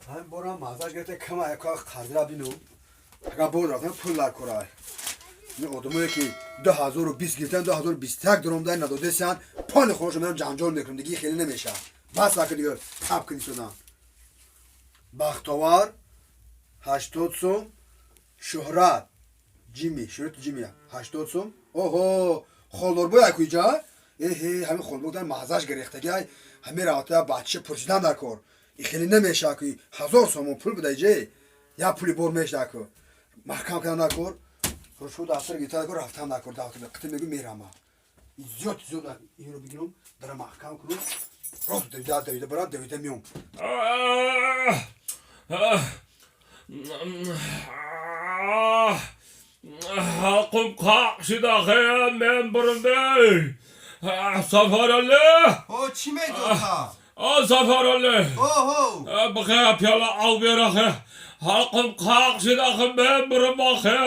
Ҳамин борам маззаш гирифта, кама яка қарзра бину. Ага, бор рафтан, пул дар корай. Ин одамое ки 2020 гирифтан, 2021 дуромда надодесян, поли хонашо мерам, ҷанҷол мекунам. Диги хеле намеша. Бас ака, дига саб кунӣ шудан. Бахтовар 80 сум, Шӯҳрат Ҷими, Шӯҳрат Ҷими 80 сум. Оҳо, холдорбой аку иҷа. Эҳе, ҳамин холдорбой маззаш гирехтагай. Ҳамин равта бача пурсидан дар кор. И хеле намеша ки 1000 сомон пул буда иҷе. Я пули бор меша ку. Маҳкам кардан дар кор. Рушуд дафтар гирифтан дар кор, рафтан дар кор. Дафтар қити мегӯ, мерама. Зиёд зиёд инро бигирам, дара маҳкам кунам. Рост давида давида барам, давида миём. Ҳалқум қақ шида, мен бурундай. Сафарали! Ҳо, чӣ медота? Сафарали! Ҳо. Бихе пиёла ав берахе. Ҳалқум қақ шида, мен бурумахе.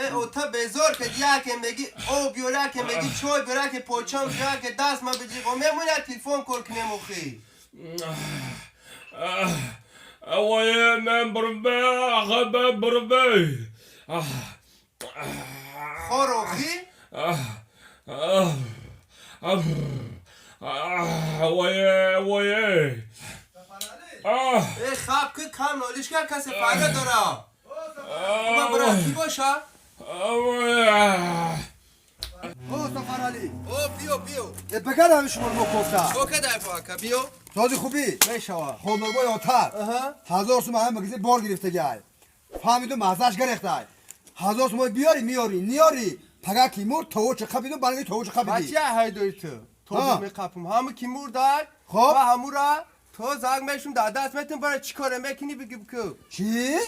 Э, ота, безор кад. Яке меги об биёр, яке меги чой биёр, яке почам биёр, яке даст ма биҷиқо. Мемоня телефон кор кунем охи. Вое, мен бурумбе, мен бурумбе. Хор охи. Вое, вое. Э, хаб ки кам нолиш кар, касе файда дора. Ма бара ки боша? О, Сафарали! О, биё, биё. Э, бигар, ҳамин шумо мо кофта. О, кадай фака, биё. Сози хубӣ? Мешава. Холдорбой отар. Аҳа. 1000 сум ҳамин магазин бор гирифтагай. Фаҳмиду маззаш гирехтай. 1000 сум биёри, миёри, ниёри. Пага ки мурд, товуча қапиду, барги товуча қапиди. Бача, ҳайдори ту. То меқапум. Ҳаму ки мурдай, Хоб. ва ҳамура то занг мешум, дар даст метум, бара чӣ коре мекунӣ, биги, бикӯ. Чӣ?